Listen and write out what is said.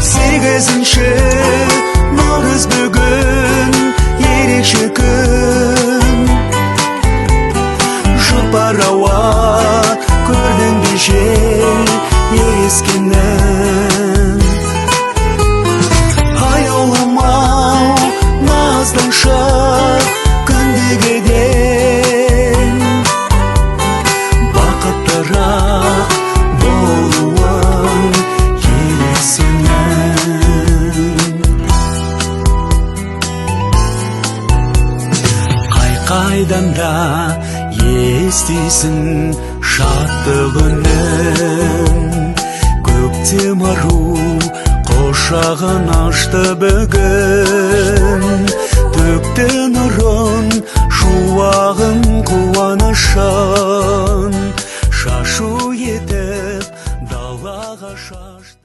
8 наурыз бүгін ерекше күн. Жұпар ауа, көрдің бе жел ескенін? Аяулым-ау, назданшы күндегіден. Бақыттырақ болуың керек сенің. Қай қайдан да естисің шаттық үнін. Көктем ару құшағын ашты бүгін. Төкті нұрын, шуағын, қуанышын. Шашу етіп далаға шашты.